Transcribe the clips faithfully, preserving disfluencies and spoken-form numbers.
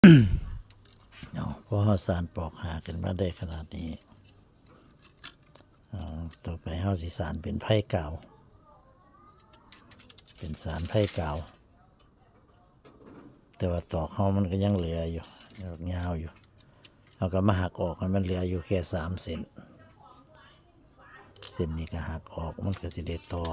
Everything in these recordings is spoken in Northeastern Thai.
เอา พอเฮาสานปอกห้าขึ้นมาได้ขนาดนี้ เอา ต่อไปเฮาสิสานเป็นไพกาว เป็นสานไพกาว แต่ว่าตอกเฮามันก็ยังเหลืออยู่ ยาวอยู่ เฮาก็มาหักออกให้มันเหลืออยู่แค่สามเส้น เส้นนี้ก็หักออก มันก็สิได้ต่อ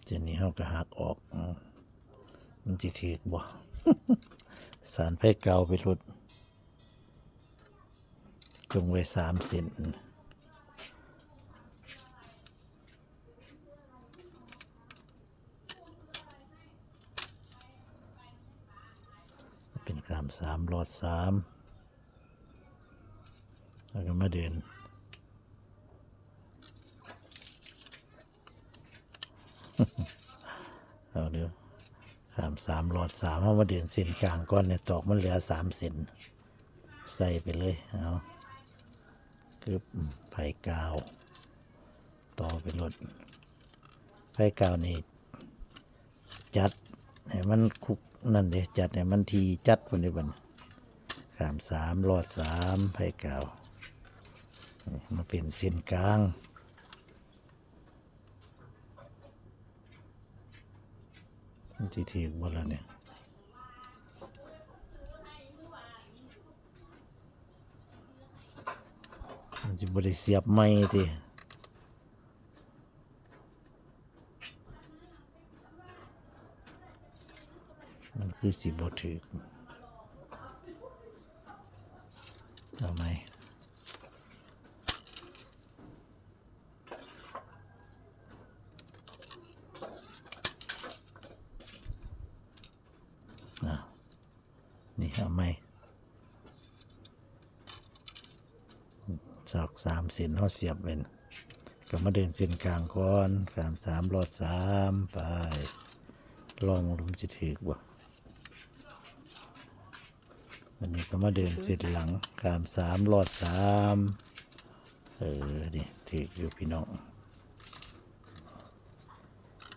เส้นนี้เฮาก็หักออก อืม มันสิถืกบ่ สานไพกาวไปโลด จงไว้สามเส้น เป็นข้ามสาม ลอดสาม แล้วก็มาเดิน เอาเด้อ ข้ามสาม ลอดสาม เฮามาเดินเส้นกลางก่อนเนี่ย ตอกมันเหลือสามเส้น ใส่ไปเลย เอา กึบ ไพกาว ต่อไปโลด ไพกาวนี่ จัดให้มันคุกนั่นเด้ จัดให้มันทีจัดพุ่นเด้บัดนี้ ข้ามสาม ลอดสาม ไพกาว นี่มาเป็นเส้นกลาง มันสิถืกบ่ล่ะเนี่ย มันสิบ่ได้เสียบใหม่ติ มันคือสิบ่ถืก เอาใหม่ อ่ะ นี่เอาใหม่ ซอกสามเส้นเฮาเสียบเป็น ก็มาเดินเส้นกลางก่อน ข้ามสาม ลอดสาม ไป ลองดูมันสิถืกบ่ อันนี้ก็มาเดินเส้นหลัง ข้ามสาม ลอดสาม เออ นี่ถืกอยู่พี่น้อง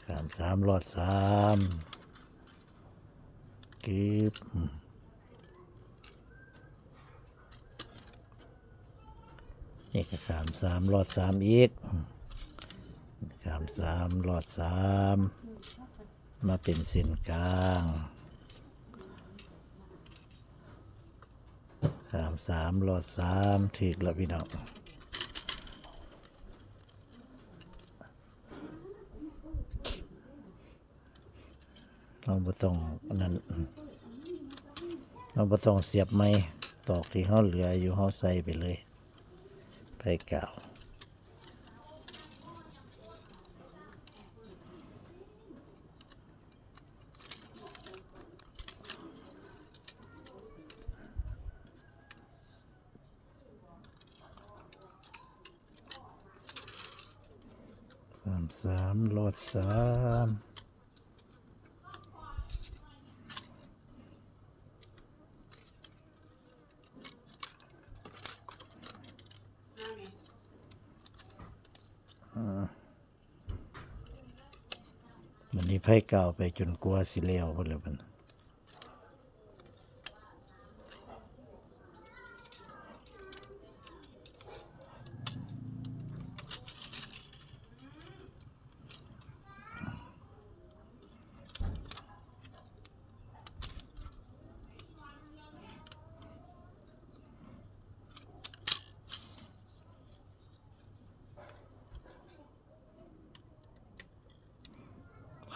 ข้ามสาม ลอดสาม กึบ อืม นี่ก็ข้ามสาม ลอดสามอีก อืม ข้ามสาม ลอดสาม มาเป็นเส้นกลาง ข้ามสาม ลอดสาม ถืกแล้วพี่น้อง เราบ่ต้องอันนั้น เราบ่ต้องเสียบใหม่ ตอกที่เฮาเหลืออยู่ เฮาใส่ไปเลย ไพกาว ข้ามสาม ลอดสาม อ่า บัดนี้ไพกาวไปจนกว่าสิแล้วพุ้นแหละบัดนี้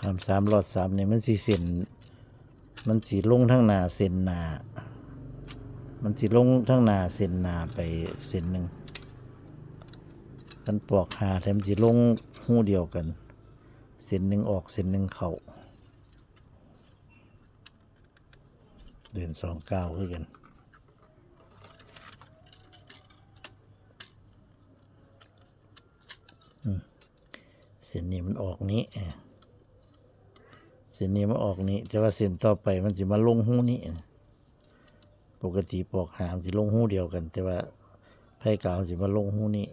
ข้ามสาม ลอดสาม นี่มันสิเส้น มันสิลงทางหน้าเส้นหน้า มันสิลงทางหน้าเส้นหน้าไปเส้นหนึ่ง คันปอกห้าแถมสิลงฮูเดียวกัน เส้นหนึ่งออก เส้นหนึ่งเข้า เดินสองก้าวคือกัน อืม เส้นนี้มันออกนี้ อ่า เส้นนี้มันออกนี้ แต่ว่าเส้นต่อไปมันสิมาลงฮูนี้ ปกติปอกห้ามันสิลงฮูเดียวกัน แต่ว่าไพกาวมันสิมาลงฮูนี้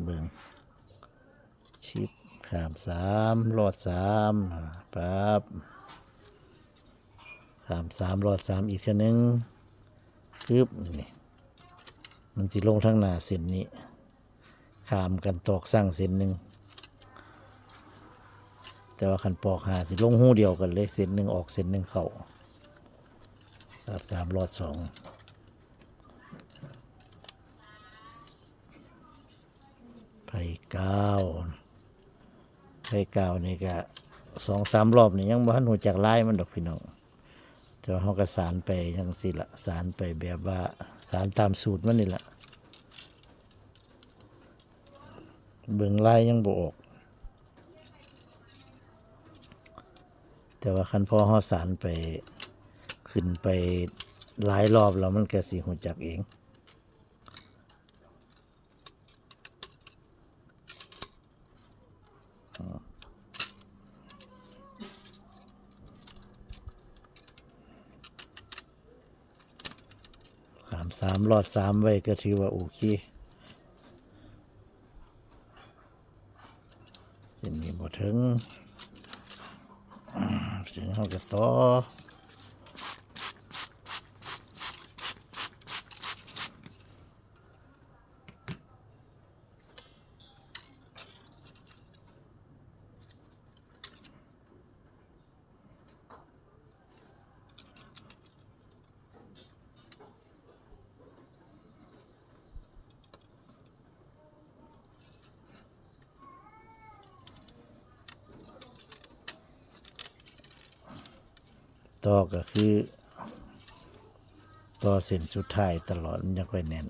เบิ่ง ชิบ ข้ามสาม ลอดสาม อ่า ปั๊บ ข้ามสาม ลอดสาม อีกเทื่อหนึ่ง ปึ๊บ นี่ มันสิลงทางหน้าเส้นนี้ ข้ามกันตอกสั่งเส้นหนึ่ง แต่ว่าคันปอกห้าสิลงฮูเดียวกันเลย เส้นหนึ่งออก เส้นหนึ่งเข้า ครับ สาม ลอดสอง ไพ่เก้า ไพ่เก้านี่ก็ สองสาม รอบนี่ยังบ่ทันฮู้จักลายมันดอกพี่น้อง แต่ว่าเฮาก็สานไปจั่งซี้ละ สานไปแบบว่าสานตามสูตรมันนี่ละ เบิ่งลายยังบ่ออก แต่ว่าคันพอเฮาสานไป ขึ้นไปหลายรอบแล้วมันก็สิฮู้จักเอง ข้ามสาม ลอดสาม ไว้ก็ถือว่าโอเค เส้นนี้บ่ถึง เส้นเฮาก็ต่อ ต่อก็คือ ต่อเส้นสุดท้ายตลอด มันจั่งค่อยแน่น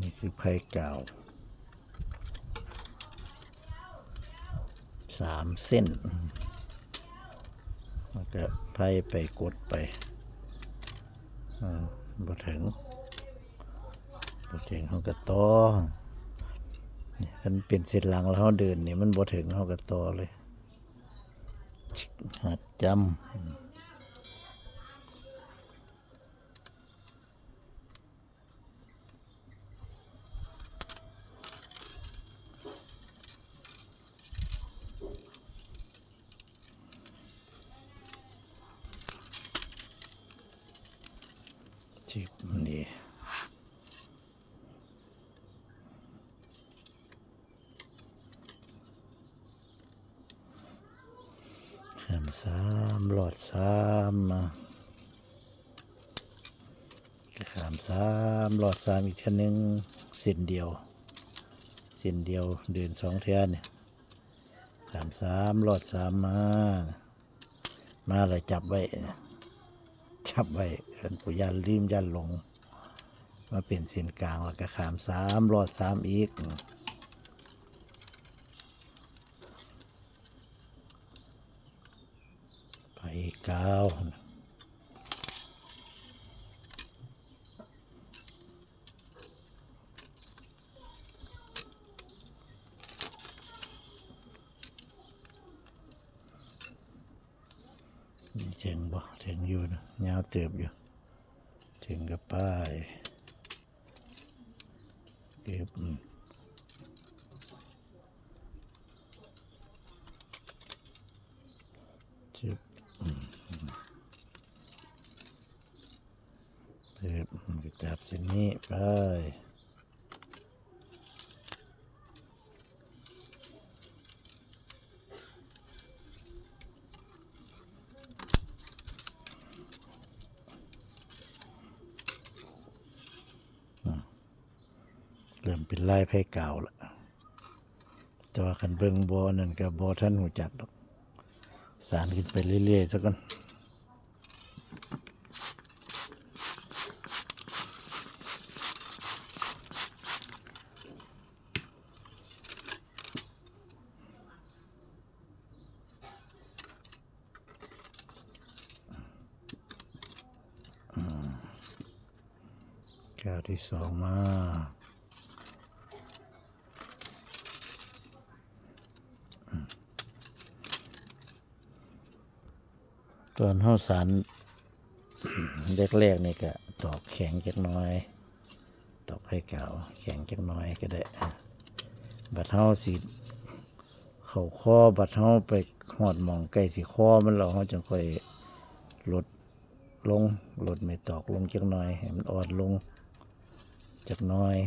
นี่คือไพ่กาว สามเส้น แล้วก็ไพ่ไปกดไป อ่า บ่ถึง บ่ถึงเฮาก็ต่อ นี่ คันเป็นเส้นหลังแล้วเฮาเดินนี่มันบ่ถึงเฮาก็ต่อเลย หักจำ ชิบ นี่ ข้ามสาม ลอดสาม มา ข้ามสาม ลอดสาม อีกเทื่อหนึ่ง เส้นเดียว เส้นเดียว เดินสองเทื่อเนี่ย ข้ามสาม ลอดสาม มา มาแล้วจับไว้ จับไว้ คันผู้ย่านลืมย่านหลง มาเป็นเส้นกลาง แล้วก็ข้ามสาม ลอดสาม อีก ไพ่กาว นี่ถึงบ่ ถึงอยู่นะ ยาวเติบอยู่ ถึงกับป้าย เก็บ อืม จึ๊บ อืม จึ๊บ มันก็จับเส้นนี้ไป เริ่มเป็นลายไพกาวละ แต่ว่าคันเบิ่งบ่นั่นก็บ่ทันรู้จักดอก สานขึ้นไปเรื่อยๆซะก่อน ก้าวที่สองมา ตอนเฮาสานแรกๆนี่ก็ตอกแข็งจักหน่อย ตอกไพกาวแข็งจักหน่อยก็ได้ บัดเฮาสิเข้าคอ บัดเฮาไปฮอดหม่องใกล้สิคอมันแล้ว เฮาจั่งค่อยลดลง ลดไม้ตอกลงจักหน่อย ให้มันอ่อนลงจักหน่อย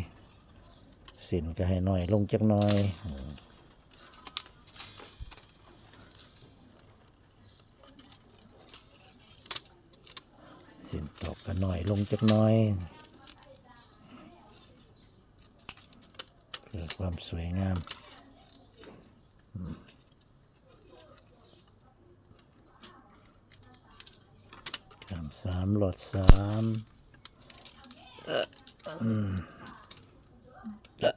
เส้นก็ให้น้อยลงจักหน่อย อืม เส้นตอกก็น้อยลงจักหน่อย เพื่อความสวยงาม อืม ข้ามสาม ลอดสาม เอ่อ อืม เอ่อ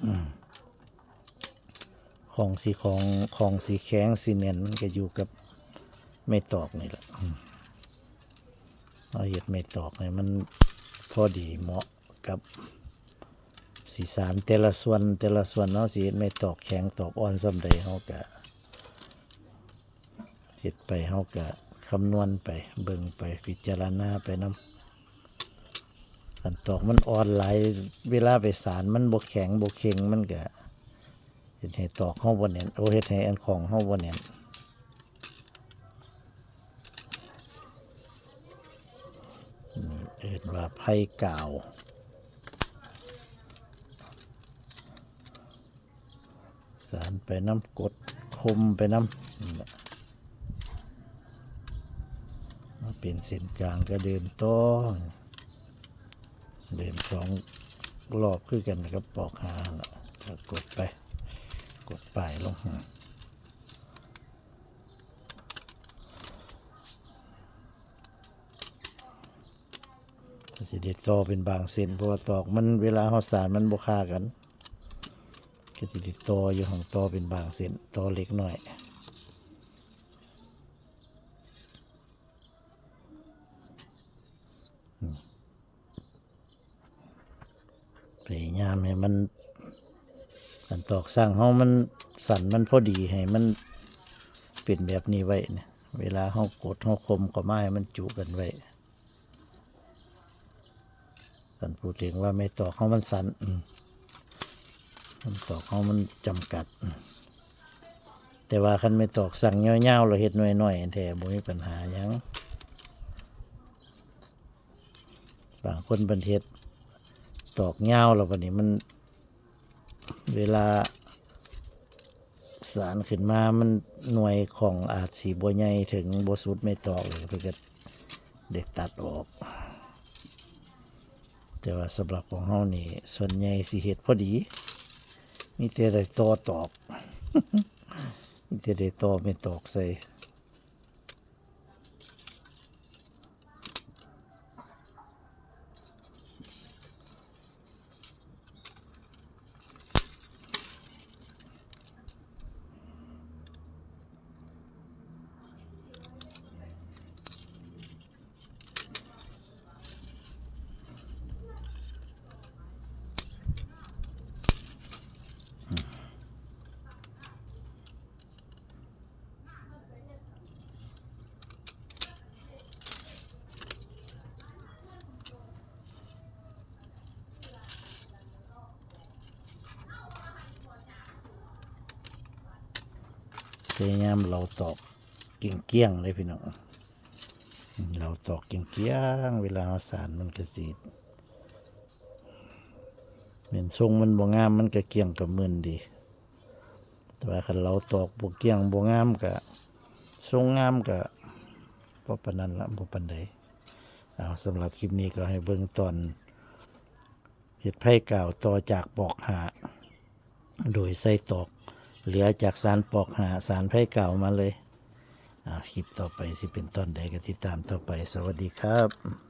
อืม ของสิ ของ ของสิแข็งสิแน่นมันก็อยู่กับไม้ตอกนี่แหละ อืม เฮาเฮ็ดไม้ตอกให้มันพอดีเหมาะกับสิสานแต่ละส่วน แต่ละส่วนเฮาสิเฮ็ดไม้ตอกแข็งตอกอ่อนส่ำใด เฮาก็เฮ็ดไป เฮาก็คำนวณไป เบิ่งไป พิจารณาไปนำ คันตอกมันอ่อนหลาย เวลาไปสานมันบ่แข็งบ่เข่ง มันก็เฮ็ดให้ตอกเฮาบ่แน่น โอ้ เฮ็ดให้อันของเฮาบ่แน่น นี่เอิ้นว่าไพกาว สานไปนำ กดคมไปนำ นั่นแหละ มาเป็นเส้นกลางก็เดินต่อ เดินสองรอบคือกันกับปอกหาหั่นล่ะ ก็กดไป กดป้ายลง ก็สิได้ต่อเป็นบางเส้น เพราะว่าตอกมัน เวลาเฮาสานมันบ่คากัน ก็สิได้ต่ออยู่หั่น ต่อเป็นบางเส้น ต่อเล็กน้อย อืม พยายามให้มัน คันตอกสั่งเฮามันสันมันพอดี ให้มันเป็นแบบนี้ไว้เนี่ย เวลาเฮากดเฮาคมเข้ามาให้มันจุกันไว้ คันพูดถึงว่าไม้ตอกเฮามันสัน อืม ไม้ตอกเฮามันจำกัด อืม แต่ว่าคันไม้ตอกสั่งยาวๆ แล้วเฮ็ดหน่วยน้อยแท้ บ่มีปัญหาหยัง บางคนเพิ่นเฮ็ดตอกยาวแล้วบัดนี้มัน เวลาสานขึ้นมามันหน่วยของอาจสิบ่ใหญ่ถึง บ่สุดไม้ตอกเลย เพิ่นก็ได้ตัดออก แต่ว่าสำหรับของเฮานี่ ส่วนใหญ่สิเฮ็ดพอดี มีแต่ได้ต่อตอก มีแต่ได้ต่อไม้ตอกใส่ พยายามเหลาตอก กลี้ยงๆเลยพี่น้อง อืม เหลาตอกกลี้ยงๆ เวลาเฮาสานมันก็สิ แม่นทรงมันบ่งามมันก็เกลี้ยงก็มึนดี แต่ว่าคันเหลาตอกบ่กลี้ยงบ่งามก็ ทรงงามก็บ่ปานนั้นละ บ่ปานใด เอา สำหรับคลิปนี้ก็ให้เบิ่งตอนเฮ็ดไพกาวต่อจากปอกห้า โดยใส่ตอกเหลือจากสานปอกห้า สานไพกาวมาเลย อ่า คลิปต่อไปสิเป็นตอนใดก็ติดตามต่อไป สวัสดีครับ